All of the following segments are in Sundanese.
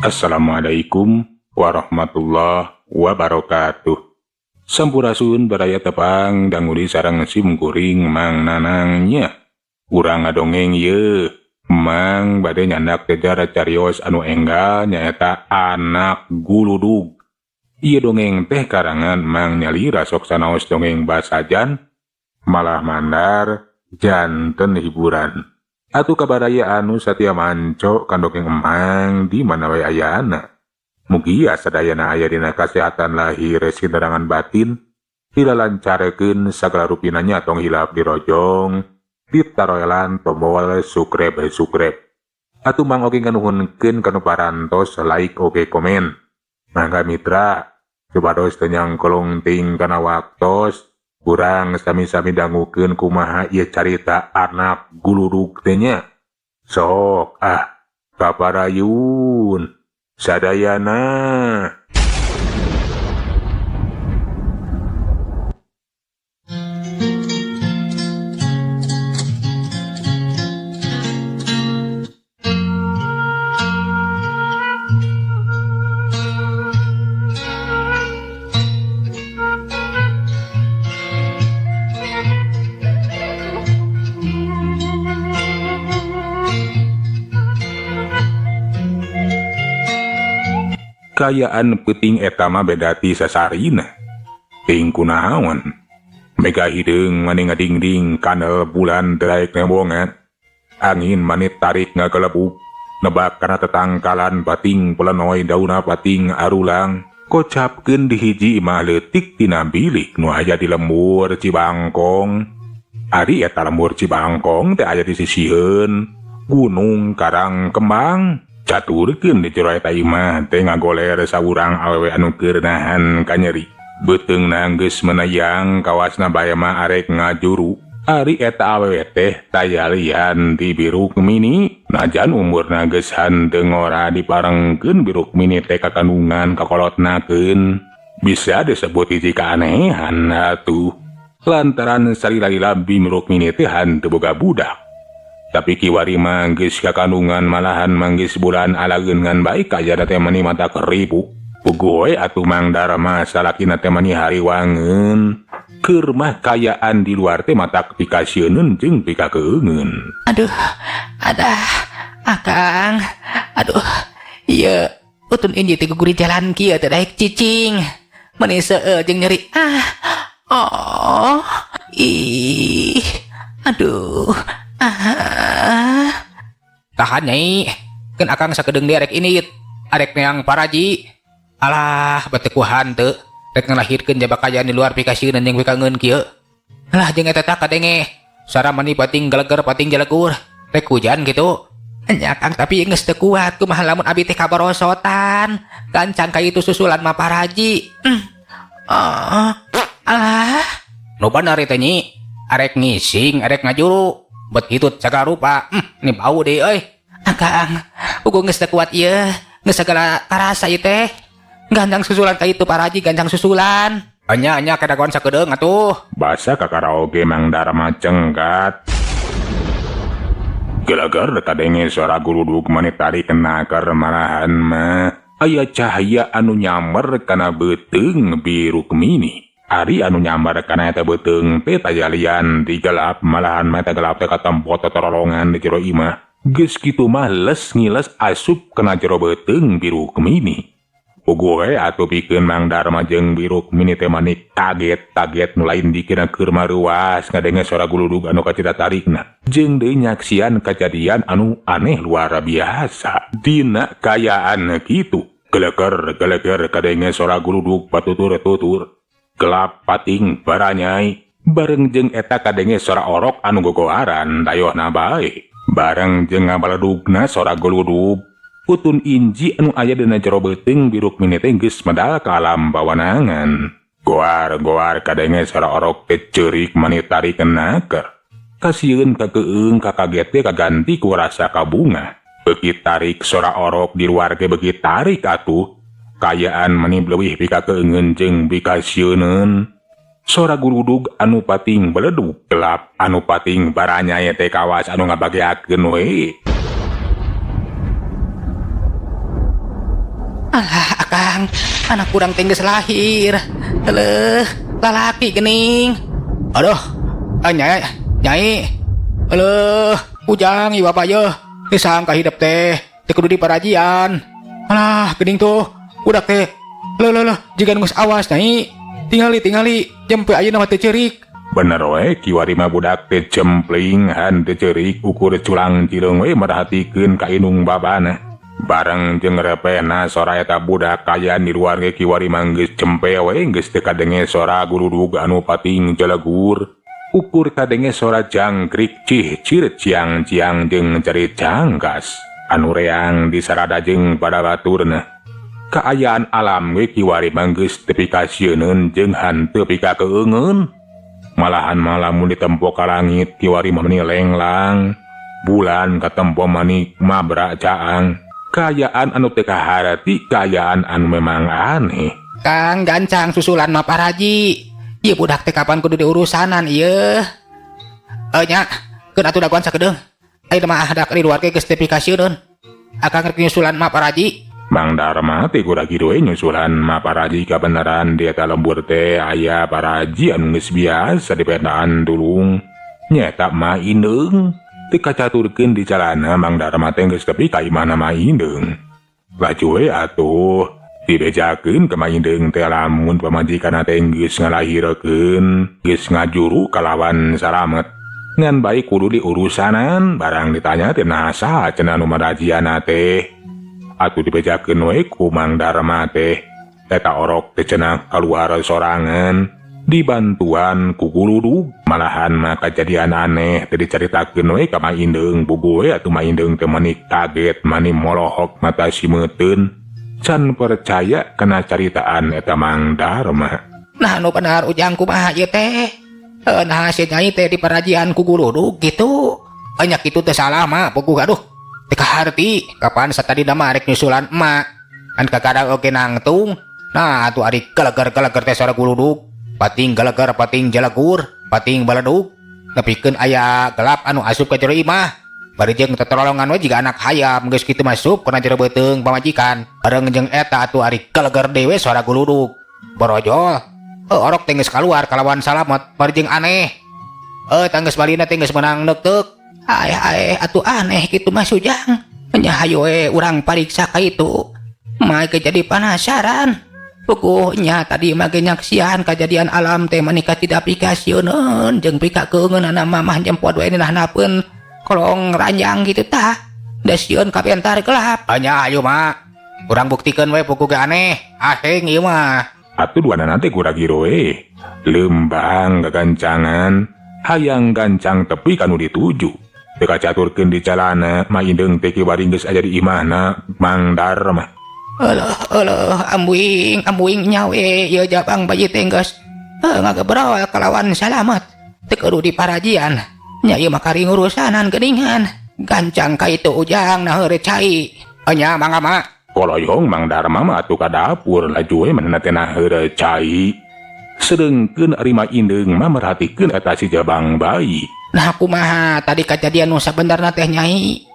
Assalamualaikum warahmatullahi wabarakatuh. Sampurasun baraya tepang dangudi sareng sim kuring Mang Nanang nya. Urang ngadongeng ye. Mang bade nyandak tejar carios anu enggal nyaeta anak guludug. Ieu dongeng teh karangan Mang Nyalira sok sanaos dongeng basajan malah mandar janten hiburan. Atuh kabaraya anu satia manco kan dongeng emang di mana wae ayana. Mugia sadayana aya dina kasehatan lahir sinerangan batin, dilalancarkeun sagala rupina nya tong hilap dirojong, ditaroelan tombol subscribe subscribe. Atuh mang oge nganuhunkeun kanu parantos like oge komen. Mangga mitra, supados teu nyangkolong ting kana waktos, kurang sami-sami dangukeun kumaha ieu carita anak guludug teh nya. Sok ah, kaparayun sadayana. Kayaan peuting eta mah beda ti sasarina. Ting kunaon? Mega hideung mani ngadingding kanel bulan teu nembongan. Angin mani tarik ngagelebug. Nebak kana tetangkalan pating pelenoy dauna pating arulang. Kocapkeun di hiji imah leutik tina bilik nu aya di lembur Cibangkong. Ari eta lembur Cibangkong teh aya di sisiheun Gunung Karang Kembang. Caturkeun di jero eta imah teh ngagoler saurang awewe anu keur nahan kanyeri. Beuteungna geus menayang kawasna bae mah arek ngajuru. Ari eta awewe teh taya lian ti Bi Rukmini. Najan umurna geus hanteu ngora diparengkeun Bi Rukmini teh kakandungan kakolotnakeun. Bisa disebut hiji keanehan atuh. Lantaran salila-lila Bi Rukmini teh hanteu boga budak. Tapi kiwari mah geus kakandungan malahan manggis bulan alageun ngan baik kajana teh mani mata keribu. Puguh we atuh Mang Darma salakina teh mani hariwangeun. Keur mah kayaan di luar teh matak pikasieuneun jeung pikakeungeun. Aduh, adah, akang, aduh, ieu utun inji teh guguri jalan kieu teh daek cicing. Mani seueur jeung nyeri. Ah, oh, ih, aduh. Ah. Tahan nyai, kan akang sakedeung deui arek init, arek neang paraji. Alah, bete ku hanteu, rek ngalahirkeun jaba kayaan di luar pikasieun jeung pikangeun kieu. Alah jeung eta tah kadenge, sara mani pating geleger pating jelegur, rek hujan kitu. Nya akang tapi geus teu kuat kumaha lamun abi teh kaborosotan. Gancang ka itu susulan mah paraji. Oh, alah. Nu bener teh nyi, arek ngising, arek ngajuru. Bet hitut sagala rupa. Ini bau deui euy. Akang, ugu geus teu kuat ieu, geus sagala karasa ieu teh. Gancang susulan ka itu paraji, gancang susulan. Enya enya kadagoan sakedeung atuh. Basa ka karaoke Mang Darma cengkat. Geleger kadenge suara gurudug mani tarik naker malahan mah. Aya cahaya anu nyamber kana beuteung Bi Rukmini. Ari anu nyambar kana eta beuteung teh taya lian di gelap malahan mah eta gelap teh katempo totorolongan di jero imah. Geus kitu mah les ngiles asup kana jero beuteung Bi Rukmini. Puguh we atuh pikeun Mang Darma jeung Bi Rukmini teh mani kaget-kaget nu lain dikira keur maruas ngadenge suara guludug anu kacida tarikna. Jeung deui nyaksian kajadian anu aneh luar biasa. Dina kayaan kitu. Geleger-geleger kadenge suara guludug patutur-tutur. Gelap pating baranyai bareng jeung eta kadenge sora orok anu gogoaran dayohna bae. Bareng jeung ngabaledugna sora guludug putun inji anu aya dina jero beuteung Bi Rukmini teh geus medal ka alam bawanangan. Goar-goar kadenge sora orok teh ceurik mani tarik naker. Kasieun kakeung kakaget teh kaganti ku rasa kabunga. Beuki tarik sora orok di luar ge beuki tarik atuh. Kayaan mani leuwih pikakeungeun jeung pikasieuneun. Sora gurudug anu pating beledug gelap anu pating baranyai teh kawas anu ngabageakeun we. Alah akang, anak kurang teh geus lahir. Eleuh, lalaki geuning. Aduh, ah, nyai, nyai. Eleuh, ujang ieu bapak yeuh. Teu sangka hidep teh, teu kudu diparajian. Alah, geuning tuh, budak teh. Leuh leuh leuh, jiga geus awas nyai. Tingali tingali, jempe ayeuna mah teu ceurik. Bener we kiwari mah budak teh cempling han teu ceurik ukur culang cileung we merhatikeun ka indung babana. Bareng jeung repehna sora eta budak kaya di luar ge kiwari mah geus cempe we geus teu kadenge sora gurudug anu pating jelegur. Ukur kadenge sora jangkrik cih cir ciang-ciang jeung cerit cangkas anu reang disarada jeung pada baturna. Kaayaan alam ge kiwari mah geus teu pikasieuneun jeung hanteu pikakeungeun. Malahan malamun ditempo ka langit kiwari mah meni lenglang. Bulan katempo mani mabrak caang. Kaayaan anu teu kaharti, kaayaan anu memang aneh. Kang gancang susulan mah paraji. Ieu budak teh kapan kudu diurusanan ieu. Eh nya, keun atuh dagoan sakedeung. Ayeuna mah dak di luar ge geus teu pikasieuneun. Akang rek nyusulan mah paraji. Mang Dharma teh kurang we nyusulan mah paraji kabeneran di eta lembur teh aya paraji anu geus biasa dipendaan tulung. Nyaeta Ma Indeung. Teu kacaturkeun di jalana Mang Dharma teh geus tepi ka imahna Ma Indeung. Laju we atuh dibejakeun ka Ma Indeung teh lamun pamajikanna teh geus ngalahirkeun, geus ngajuru kalawan salamet. Ngan baik kudu diurusanan barang ditanya teh naha saha cenah nu marajianna teh. Atuh dibejakeun we ku Mang Dharma teh. Eta orok teh cenah kaluar sorangan dibantuan ku gurudug. Malahan mah kajadian aneh teh dicaritakeun we ka Ma Indeung bugu we atuh Ma Indeung teh mani kaget mani molohok mata simeuteun. Can percaya kana caritaan eta Mang Dharma. Nah nu benar ujang kumaha ieu teh? Nah si nyai teh diparajian ku gurudug gitu. Banyak itu teh salah mah puguh aduh. Teu kaharti kapan satadina mah rek nyusulan emak. Kan kakadang oge nangtung. Nah atuh ari geleger-geleger teh sora gurudug. Pating geleger, pating jelegur, pating baledug. Nepikeun aya gelap anu asup ka jero imah. Bari jeung teterolongan we jiga anak hayam geus kitu masuk kana jero beuteung pamajikan. Bareng jeung eta atuh ari geleger deui suara guludug. Borojol. Orok teh geus kaluar kalawan salamet bari jeung aneh. Tah geus balina teh geus meunang neukteuk. Aeh aeh atuh aneh kitu mah Sujang. Nya hayu we urang pariksa ka itu. Mah jadi penasaran. Puguhnya tadi mah ge nyaksian kajadian alam teh mani tidak pikasieuneun jeung pikakeungeunana mamah jempot we nahnapeun kolong ranjang gitu tah. Da sieun kabentar gelap. Nya ayo mah. Urang buktikeun we puguh ge aneh. Aheng ieu mah. Atuh duanana teh kurang we. Lembang gagancangan, hayang gancang tepi kanu dituju. Teu kacaturkeun di jalana, Ma Indeung teh kiwari geus aya di imahna Mang Dharma. Euleuh euleuh ambuing ambuing nyawe ieu jabang bayi teh geus ngagebrol kalawan salamet. Teu kudu diparajian. Nya ieu mah kari ngurusanan geuningan. Gancang ka itu ujang nah heureuy cai. Nya mangga mah. Koloyong Mang Dharma mah atuh ka dapur laju we manehna teh nah heureuy cai. Sedengkeun ari Ma Indeung mah merhatikeun eta si jabang bayi. Nah kumaha tadi kajadian nu sabenerna teh nyai?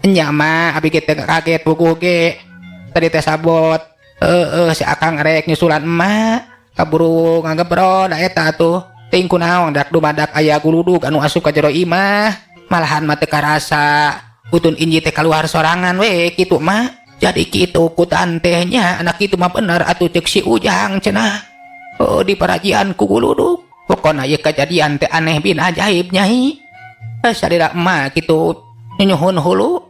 Nya mah abi ge teh kaget puguh ge. Tadi teh sabot. Heeh si akang rek nyusulan emak kaburu ngagebrol da eta atuh. Ting kunaon dak dumadak aya guludug anu asup ka jero imah. Malahan mah teu karasa utun inji teh kaluar sorangan we kitu mah. Jadi kitu kutan teh nya anak kitu mah bener atuh ceuk si Ujang cenah. Oh di parajian ku guludug. Pokona ieu kajadian teh aneh bin ajaib nyai. Salira emak kitu nyuhun hulu.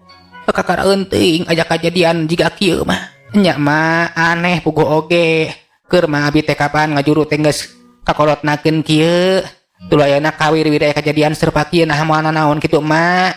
Kakara eunteuing aya kajadian jiga kieu mah. Nya mah aneh puguh oge. Keur mah abi teh kapan ngajuru teh geus kakolotnakeun kieu. Tuluy kawir-wir aya kajadian serupa kieu nah moal nanaon kitu mah.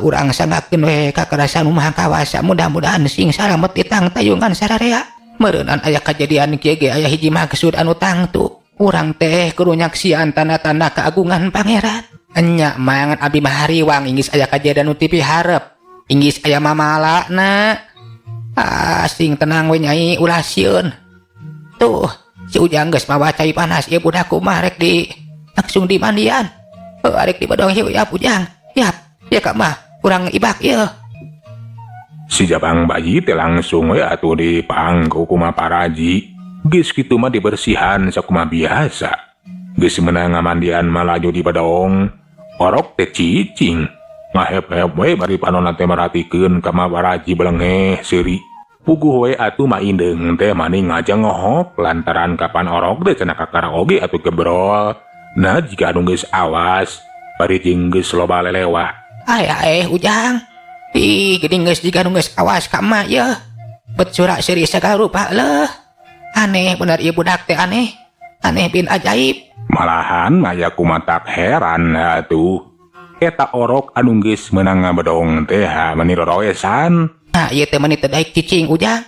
Urang sanggakeun we ka karasa nu maha kawasa mudah-mudahan sing salamet di tangtayungan sararea. Meureunan aya kajadian kieu ge aya hiji maksud anu tangtu. Urang teh kudu nyaksian tanda-tanda keagungan pangeran. Enya mangan abi mah hariwang inggis aya kajadian nu ti piharep. Inggis aya mamalana. Ah, sing tenang we nyai ulah sieun. Tuh, si Ujang geus mawa cai panas ieu budak kumaha rek di langsung dimandian. Arek dibodong hiu ya Ujang. Yap, ya kak mah urang ibak ieu. Si jabang bayi teh langsung we atuh dipangku ku Ma Paraji. Geus kitu mah dibersihan sakumaha biasa. Geus meunang ngamandian mah laju dibedong. Orok teh cicing. Ngahep-hep we bari panonna teh merhatikeun ka Ma Paraji belengeh seuri. Puguh we atuh Ma Indeung teh mani ngajengohok lantaran kapan orok teh cenah kakara oge atuh gebrol. Nah jiga anu geus awas bari jeung geus loba lelewa. Ay, Ujang. Ih, geuning geus jiga nu geus awas ka emak yeuh. Bet surak seuri sagala rupa leuh. Aneh bener ieu budak teh aneh. Aneh bin ajaib. Malahan maya kumatak heran atuh. Eta orok anu geus meunang ngabedong teh mani roroesan. Nah, ieu teh mani teu daek cicing Ujang.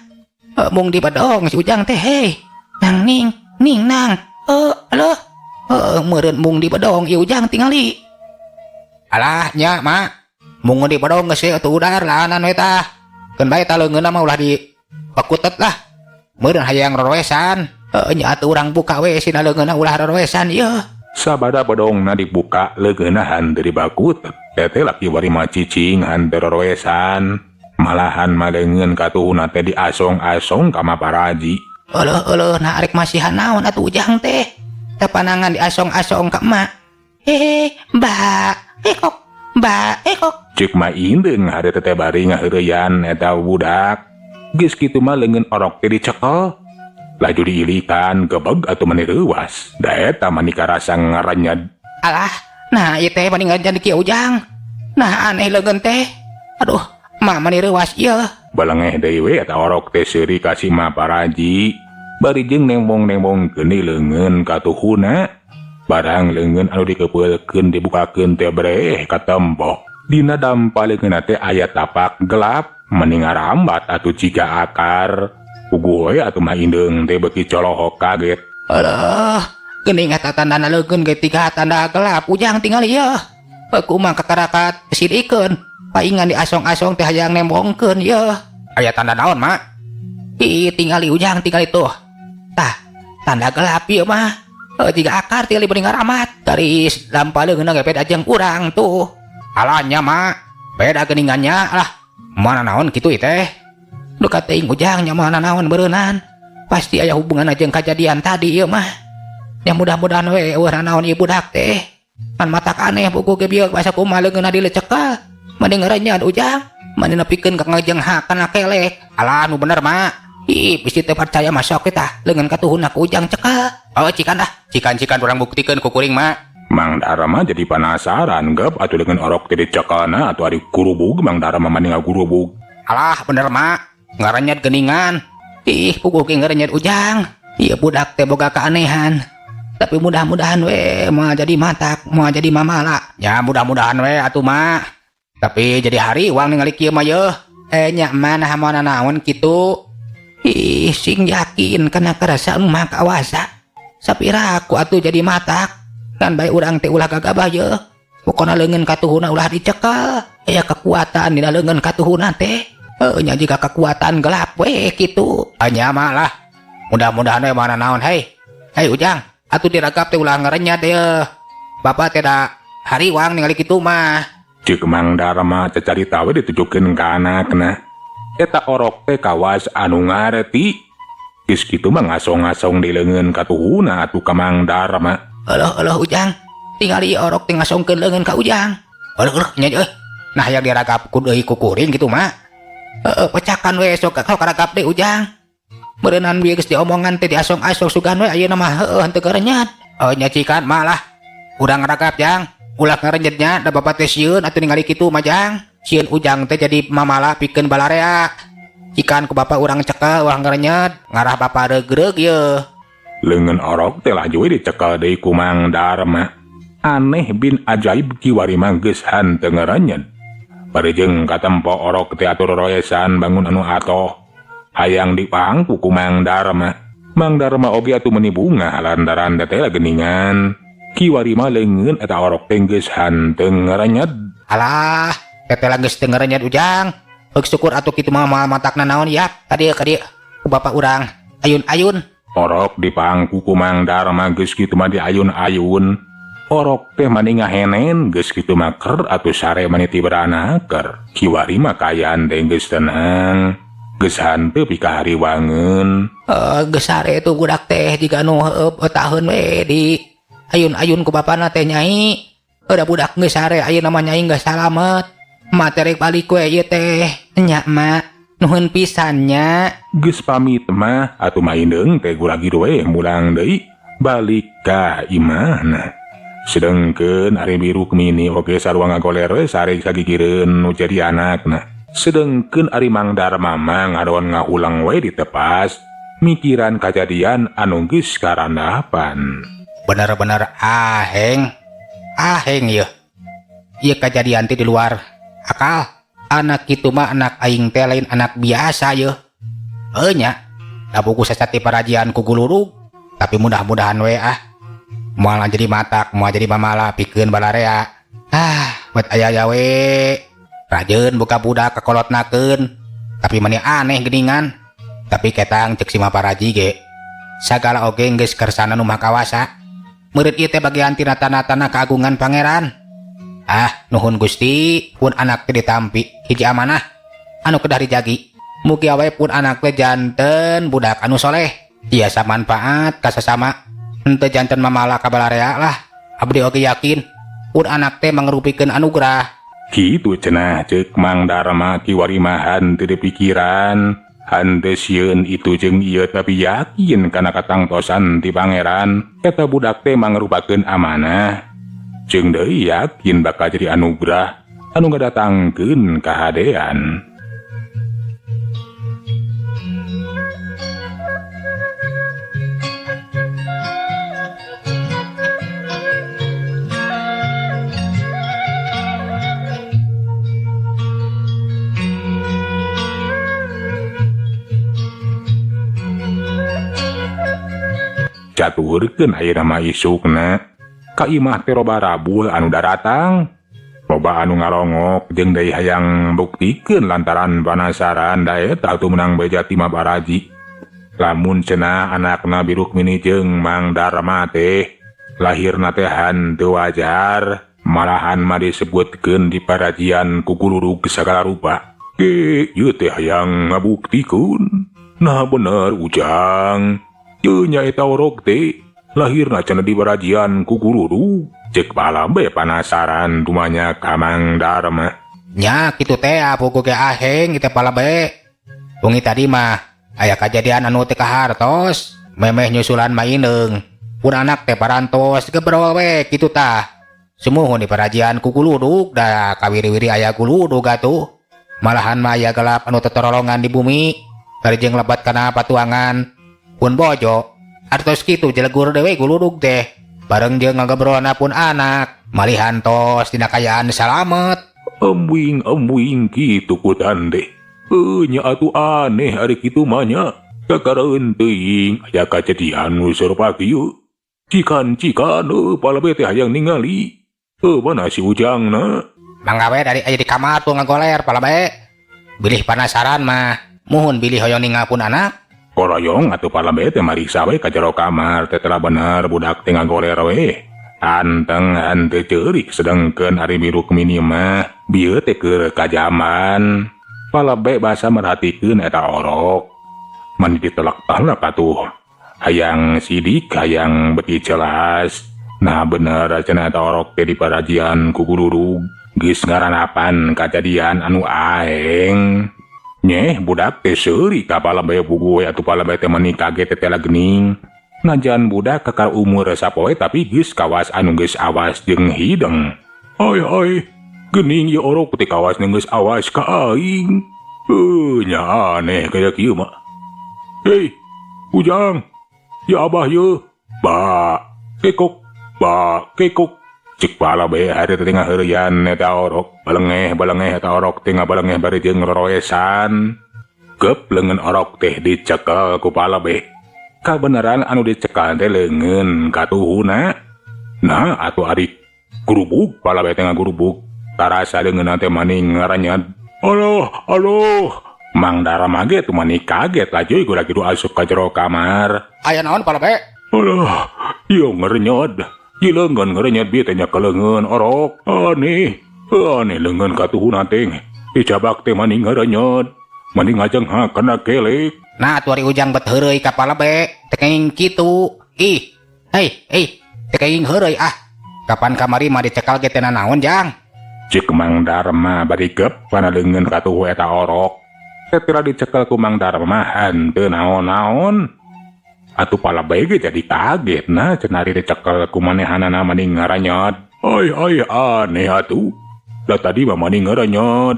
Mung dibedong si Ujang teh hei. Nang ning, ning nang. Alah. Meureun mung dibedong ieu Ujang tingali. Alah nya mak. Mung dibedong geus atuh udar laanan we tah. Keun bae tah leungeunna mah ulah di bakutet lah. Meureun hayang roroesan. Nya atuh urang buka we sina leungeunna ulah roroesan ieu. Sabada bedongna dibuka leungeunna henteu dibakutet. Teh laki wari mah cicing henteu roroesan. Malahan mah leungeun katuhuna teh diasong-asong ka Ma Paraji. Euleuh euleuh nah arek masihan naon atuh Ujang teh. Tapanangan diasong-asong ka emak. Hehe, ba, ekok, ba, ekok. Ceuk Ma Indeung harita teh bari ngaheureyan eta budak. Geus kitu mah leungeun orok teh dicekel. Laju diilikan gebeg atuh mani reuwas. Da eta mani karasa ngarenyed. Alah, nah ieu teh mani ngajan kieu Ujang. Nah aneh leungeun teh. Aduh, mah mani reuwas ieu. Balengeh deui we eta orok teh seuri ka si Ma Paraji. Bari jeung nembong-nembongkeun leungeun katuhuna. Barang leungeun anu dikepeulkeun dibukakeun teh breh katembok. Dina dampa leungeunna teh aya tapak gelap meni ngarambat atuh jiga akar. Puguh we atuh Ma Indeung teh beuki colohok kaget. Alah, geuning eta tandana leungeun ge tiga tanda gelap Ujang tingali ieu. Kumaha kakarakat sidikeun. Paingan diasong-asong teh hayang nembongkeun ieu. Aya tanda naon, Mak? Ih, tingali Ujang tingali tuh. Tah, tanda gelap ieu mah. Jiga akar tingali beuning ngaramat. Garis dampa leungeunna ge beda jeung urang tuh. Alah nya, Mak. Beda geuningannya lah. Mana naon kitu ieu teh? Duka teuing Ujang nya mana naon beureunan. Pasti aya hubunganna jeung kajadian tadi ieu mah. Nya mudah-mudahan we eueuh naon ieu budak teh. Pan matak aneh buku ge bieu basa kumaha leungeunna dilecekal. Mending ngarenyad Ujang. Mani nepikeun ka ngajenghak kana kelek. Alah nu bener, Mak. Ih, bisi teu percaya mah sok tah leungeun katuhunna ku Ujang cekal. Oh, cikan dah. Cikan-cikan urang buktikeun ku kuring, Mak. Mang Dharma jadi penasaran gep atuh leungeun orok teh dicekelna atuh ari gurubug Mang Dharma mah ngagurubug. Alah bener, Mak. Ngarenyad geuningan. Ih, puguh ge ngarenyad Ujang. Ieu budak teh boga keanehan. Tapi mudah-mudahan we moal jadi matak, moal jadi mamala. Ya mudah-mudahan we atuh, Mak. Tapi jadi hari uang ningali kieu mah yeuh. Nya mana moal naon kitu. Ih, sing yakin kana karasaan mah kawasa. Sapira aku atuh jadi matak. Kan bae urang teh ulah gagabah yeuh. Pokona leungeun katuhuna ulah dicekal. Aya kekuatan dina leungeun katuhuna teh. Nya jiga kekuatan gelap we kitu. Nya mah lah. Mudah-mudahan we mana naon hei. Hei Ujang, atuh diragap teh ulah ngarenyad yeuh. Bapak teh da hariwang ningali kitu mah. Ceuk Mang Dharma cacarita we ditujukeun ka anakna. Eta orok teh kawas anu ngareti. Geus kitu mah ngasong-ngasong di leungeun katuhuna atuh ka Mang Dharma. Euleuh euleuh Ujang, tingali orok teh ngasongkeun leungeun ka Ujang. Euleuh euleuh nya euy. Nah hayang diragap ku deui ku kuring kitu mah. Heeh, pecakan we sok ka karagap deui Ujang. Meureunnan bieu geus diomongan teh diasong-asong sugan we ayeuna mah heueuh henteu garenyad. Oh nya cikan mah lah. Urang ngaragap Jang. Ulah ngarenyednya da bapak teh sieun atuh ningali kitu mah Jang. Sieun Ujang teh jadi mamala pikeun balarea. Cikan ku bapak urang cekel ulah ngarenyed, ngarah bapak reugreug yeuh. Leungeun orok teh laju we dicekel deui ku Mang Dharma. Aneh bin ajaib kiwari mah geus henteu ngarenyed. Bari jeung katempo orok teh atur roesan bangun anu atoh. Hayang dipangku ku Mang Dharma. Mang Dharma oge atuh meuni bungah lantaran teh geuningan. Kiwari mah leungeun eta orok teh geus henteu ngarenyed. Alah, teteh geus teu ngarenyed Ujang. Heuk syukur atuh kitu mah moal matakna naon ya. Ka dieu ka dieu ku bapak urang. Ayun-ayun. Orok dipangku ku Mang Dharma geus kitu mah diayun-ayun. Orok teh mani ngahenen geus kitu maker atuh sare mani tiberanaker. Kiwari mah kaayaan teh geus tenang. Geus hanteu pikahariwangeun. Geus sare tuh budak teh jiga nu taheun we di ayun-ayun ku bapana teh Nyai. Udah budak geus sare ayeuna mah Nyai geus salamet. Emak teh rek balik we ieu teh. Nya mak nuhun pisan nya. Geus pamit mah atuh maindeung teh guragir we mulang deui balik ka imahna. Sedengkeun ari Bi Rukmini oge sarua ngagoler we sare sagigireun nu jadi anakna. Sedengkeun ari Mang Darma mah ngadon ngahulang we ditepas mikiran kajadian anu geus karandapan. Bener-bener aheng. Aheng yeuh. Ieu kajadian teh di luar akal. Anak kitu mah anak aing teh lain anak biasa yeuh. Heuh nya. Da buku sasati parajian ku gulurug. Tapi mudah-mudahan we ah. Moal jadi matak, moal jadi mamala pikeun balarea. Ah, bet aya we. Rajeun buka budak kakolotnakeun. Tapi meni aneh geuningan. Tapi ketang ceuk si Maparaji ge. Sagala oge geus kersana nu Maha Kawasa. Meureut ieu teh bagian tina tanda-tanda keagungan pangeran. Ah, nuhun Gusti, pun anak teh ditampi hiji amanah anu kedah dijagi. Mugi awe pun anak teh janten budak anu soleh, biasa manfaat ka sasama. Henteu janten mamala ka balarea lah. Abdi oge yakin pun anak teh mangrupikeun anugerah. Kitu cenah ceuk Mang Darma kiwari mah henteu dipikiran. Henteu sieun itu jeung ieu tapi yakin kana katangtosan ti pangeran eta budak teh mangrupakeun amanah. Jeung deui yakin bakal jadi anugerah anu ngadatangkeun kahadean. Caturkeun ayeuna mah isukna ka imah teh loba rabul anu daratang, loba anu ngarongok jeung deui hayang buktikeun lantaran panasaran da eta atuh meunang beja ti Maparaji. Lamun cenah anakna Bi Rukmini jeung Mang Darma teh lahirna teh henteu wajar, malahan mah disebutkeun di parajian ku gulurug sagala rupa. Ge ieu teh hayang ngabuktikeun. Nah bener Ujang. Ieu nya eta orok teh lahirna cenah di barajian ku gulurug. Ceuk palabe panasaran tumanya ka Mang Darma. Nya kitu teh puguh ge aheng kitu palabe. Wengi tadi mah aya kajadian anu teu kahartos, memeh nyusulan maineung. Pun anak teh parantos gebrol we kitu tah. Sumuhun di parajian ku gulurug da kawiri-wiri aya gulurug atuh. Malahan mah aya gelap anu tetorolongan di bumi, bari jeung lebat kana patuangan. Pun bojo artos kitu jelegur dewe gulurug teh. Bareng jeung ngagebrolna pun anak, malihan tos dina kayaan salamet. Embuing-embuing kitu ku tande. Nya atuh aneh ari kitu mah nya. Kakareun teuing aya kajadian nu sarupa kieu. Cikan-cikan palabe teh hayang ningali. Mana si Ujangna? Mangga we dari aya di kamar tuh ngagoler palabe. Bilih panasaran mah, muhun bilih hoyong ningal pun anak. Koroyong atuh palabe teh mariksa we ka jero kamar teh telah bener budak teh ngagoler we. Anteng henteu ceurik sedengkeun ari Bi Rukmini mah bieu teh keur kajaman. Palabe basa merhatikeun eta orok. Mani ditelak-telak atuh. Hayang sidik hayang beuki jelas. Nah bener cenah eta orok teh di parajian ku gulurug. Geus ngaranapan kajadian anu aeng. Nyeh budak teh seuri ka palabe puguh we atuh palabe teh meni kaget teh teh gening. Najan budak kakar umur sapoe tapi geus kawas anu geus awas jeung hideng. Ai ai gening ieu orok teh kawas nu geus awas ka aing. Nya aneh kaya kieu mah. Hei, Ujang. Ya abah ye. Ba, kekok. Ba, kekok. Cik palabe hari teh ngaheureuyan eta orok. Balengeh-balengeh eta orok teh ngabalengeh bari jeung roroesan. Gep leungeun orok teh dicekel ku palabe. Kabeneran anu dicekel teh leungeun katuhuna. Nah atuh ari gurubug palabe teh ngagurubug. Tarasa leungeunna teh maning ngaranyad. Aduh, aduh. Mang Darma ge tuh mani kaget lajoy gura-giru asup ka jero kamar. Aya naon palabe? Aduh, ieu ngerenyod. Leungeun ngeurenyet bieu teh nya ke leungeun orok. Aneh, aneh leungeun katuhuna teh. Dicabak teh mani ngeurenyet. Mani ngajenghak kana kelek. Nah atuh ari Ujang bet heureuy ka palebe teu kenging kitu. Ih, hei, hei, teu kenging heureuy ah. Kapan kamari mah dicekal ge teu nanaon Jang. Cek Mang Darma bari gep kana leungeun katuhu eta orok. Tetela dicekel ku Mang Darma mah henteu naon-naon. Atuh palebe ge jadi kaget nah cenah ari dicekel ku manehanana mani ngaranyot. Ai ai aneh atuh. Da tadi mah mani ngaranyot.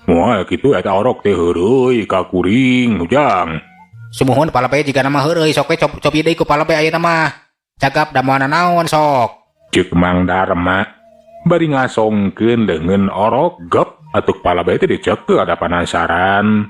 Moal kitu eta orok teh heureuy ka kuring Ujang. Sumuhun palebe jigana mah heureuy sok we cobi deui ku palebe ayeuna mah. Cagap da moal nanaon sok. Ceuk Mang Darma bari ngasongkeun leungeun orok gep atuh palebe teh dicekel ada panasaran.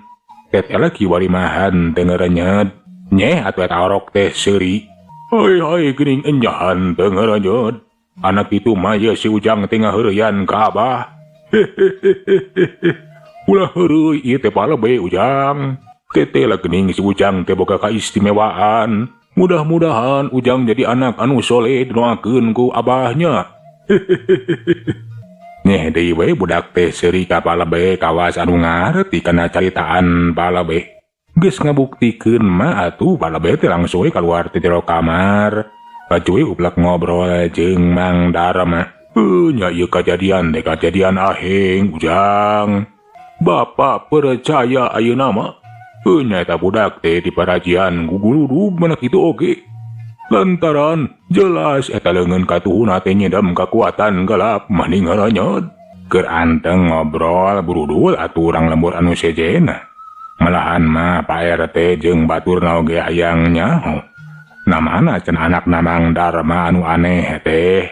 Tetela kiwari mah henteu ngeurenyet. Nyeh atuh eta orok teh seuri. Ai ai geuning enyahan teu ngeurenyet. Anak itu mah ye si Ujang teh ngaheureyan ka abah. Hehehehe. Ulah heureuy ieu teh palebe Ujang. Tetela geuning si Ujang teh boga kaistimewaan. Mudah-mudahan Ujang jadi anak anu soleh didoakeun ku abahnya. Hehehehe. Nyeh deui we budak teh seuri ka palebe kawas anu ngarti kana caritaan palebe. Geus ngabuktikeun mah atuh palebe teh langsung we kaluar ti jero kamar. Laju we uplek ngobrol jeung Mang Darma. Nya ieu kajadian teh kajadian aheng Ujang. Bapak percaya ayeuna mah. Nya eta budak teh diparajian guguludug mana kitu oge. Lantaran jelas eta leungeun katuhuna teh nyedam kakuatan gelap mani ngaranyot. Keur anteng ngobrol burudul atuh urang lembur anu sejena. Malahan mah Pak RT jeung baturna oge hayang nyaho. Namana cenah anakna Mang Darma anu aneh teh.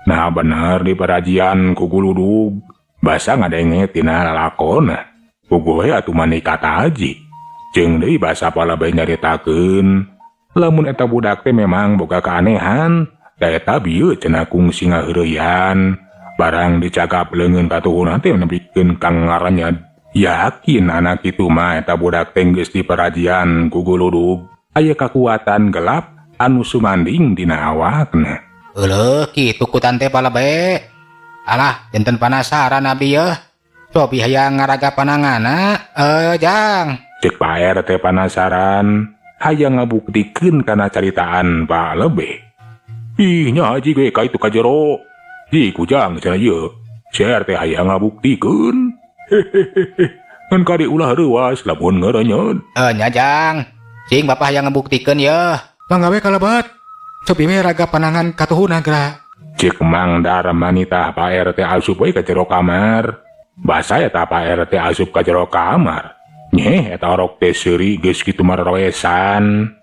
Nah bener diparajian ku guludug. Basa ngadenge tina lalakona. Puguh we atuh mani kataji. Jeung deui basa palebe nyaritakeun. Lamun eta budak teh memang boga keanehan, da eta bieu cenah kungsi ngaheureyan. Barang dicagap leungeun katuhuna teh nepikeun ka ngarannya. Yakin anak itu mah eta budak teh geus diparajian ku guludug. Aya kakuatan gelap anu sumanding dina awakna. Euleuh kitu ku tante palebe. Alah, janten panasaran abdi yeuh. Cobi hayang ngaraga panangana, Jang. Cek Pak RT panasaran, hayang ngabuktikeun kana caritaan Pak Lebe. Ih, nya haji ge ka itu ka jero. Ih, kujang cenah ieu. Si RT hayang ngabuktikeun. Hehehehe. Ngan kade ulah reuas lamun ngeureunyeun. Nya Jang. Cing bapak hayang ngabuktikeun yeuh. Mangga we kalebet. Cobi we raga panangan katuhuna geura. Cek Mang Darma nitah Pak RT asup we ka jero kamar. Basa eta Pak RT asup ka jero kamar. Nyeh eta orok teh seuri geus kitu mararoesan.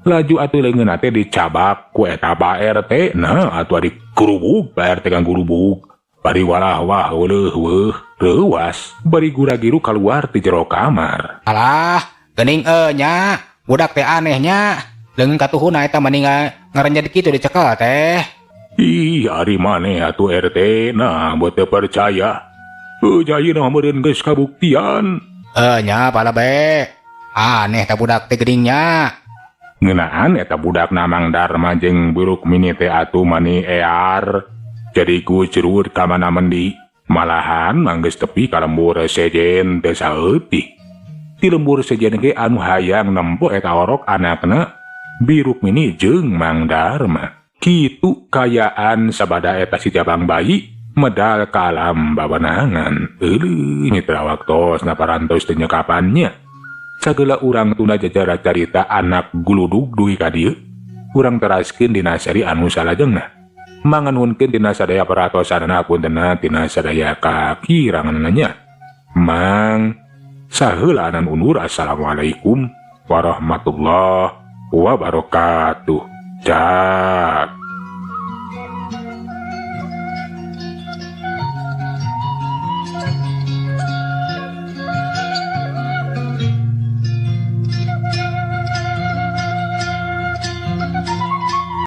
Laju atuh leungeunna teh dicabak ku eta Pak RT. Nah atuh ari gurubug Pak RT kang gurubug. Bari walah wah weuleuh weuh reuas bari gura-giru kaluar ti jero kamar. Alah, geuning nya, budak teh aneh nya. Leungeun katuhuna eta mani ngarenjed kitu dicekel teh. Ih, ari maneh atuh RT, nah buat teu percaya. Ayeuna meureun geus kabuktian. Nya palebe. Aneh ta budak teh geuning nya. Ngeunaan eta budak Mang Darma jeung Buruk Mini teh atuh mani ear. Jadi ku cerut ka mana mendi. Malahan manggeus tepi ka lembur sejen teh saeutik. Ti lembur sejen ge anu hayang nempo eta orok anakna Biruk Mini jeung Mang Darma. Kitu kayaan sabada eta si jabang bayi medal ka alam babanangan. Euleuh mitra waktos naparantos teu nyekapannya. Sagala urang tunda jajara carita anak guludug dugi ka dieu. Urang teraskeun dina seri anu salajengna. Manganunkeun dina sadaya peratosanana puntenna tina sadaya kakiranganna nya. Mang saheulaanan undur. Assalamualaikum warahmatullahi wabarakatuh. Cak.